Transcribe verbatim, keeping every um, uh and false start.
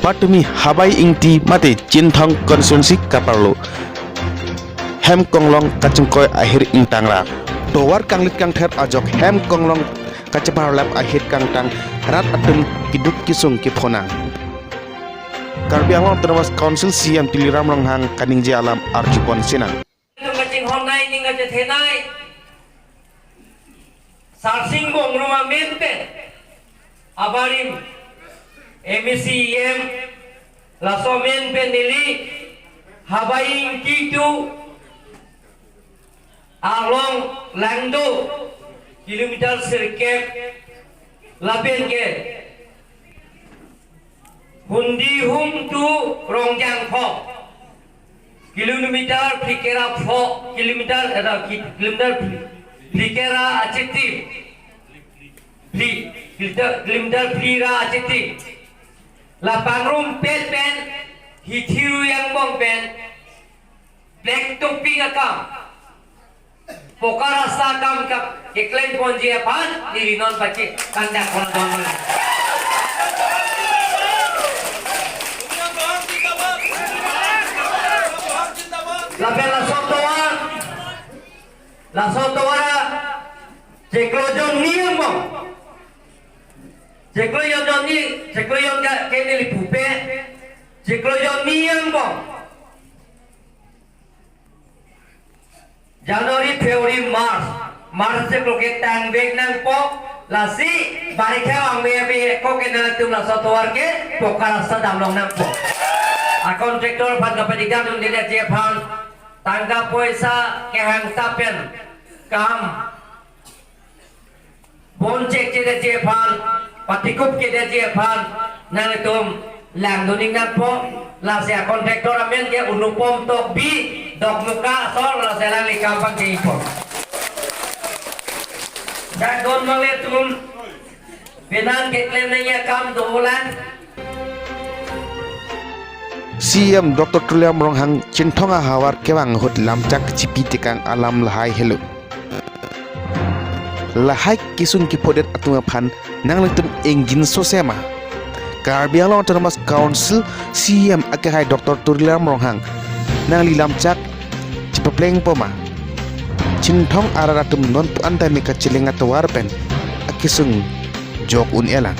Patumi Habai Ingti mate Chinthong constituency kaparlo hem konglong kachingkoi ahir ingtang ra. Tovar kanglit kangther ajok hem konglong kacheparlap ahir kangtang rat atum keduk kesung kephonang. Karbi Anglong Autonomous Council C E M Tuliram Ronghang kaningje alam arjupon sinang. Tum kachinghon nai ning kachethe nai. Sarsing Bongrung amen pen abarim M A C E M laso amen pen neli Habai Ingti tu along Langdo kilometer sirkep lapen ke Hundihung tu Rongjangpho kilometer phlikera pho kilometer, eh, ki-, kilometer phlikera achitim. Phli, kilometer, kilometer phlira achitim. La pangrumpet pen Hithiru angbong pen black topping akam, poka rasta akam ka keklem ponji aphan neli non pache tangda kon don. Lapen laso tovar, laso tovar chiklo jonni angbong, chiklo jon jonni, chiklo jon ka ke neli pupe, chiklo jonni angbong January, February, March, March chiklo ke tangvek nangpo, lasi barikha angve ave ko ke nangtum laso tovar ke poka rasta damlong nangpo. A contractor aphan kapadikdam dundeji aphan tangka poisa kehang ta pen kam bon chekchedeji aphan, patikup kedeji aphan, nanglitum langdun ning nangpo, lasi a contractor amen ke Unupom Tokbi, Dokmoka asor, lasi alangli kam pangchengpo. Dak don mangle tum, penang keklem nangji akam dolang. C E M Doctor Tuliram Ronghang Chinthong ahavar kevang ahut lamchak chipi tekang alam lahai helo. Lahai kesung kephodet atum aphan nanglitum ingjinso sema. Karbi Anglong Autonomous Council C E M akehai Doctor Tuliram Ronghang nangli lamchak chipaplengpo ma. Chinthong arat atum non pu-an tame kacheleng atovar pen akesung jok un-elang.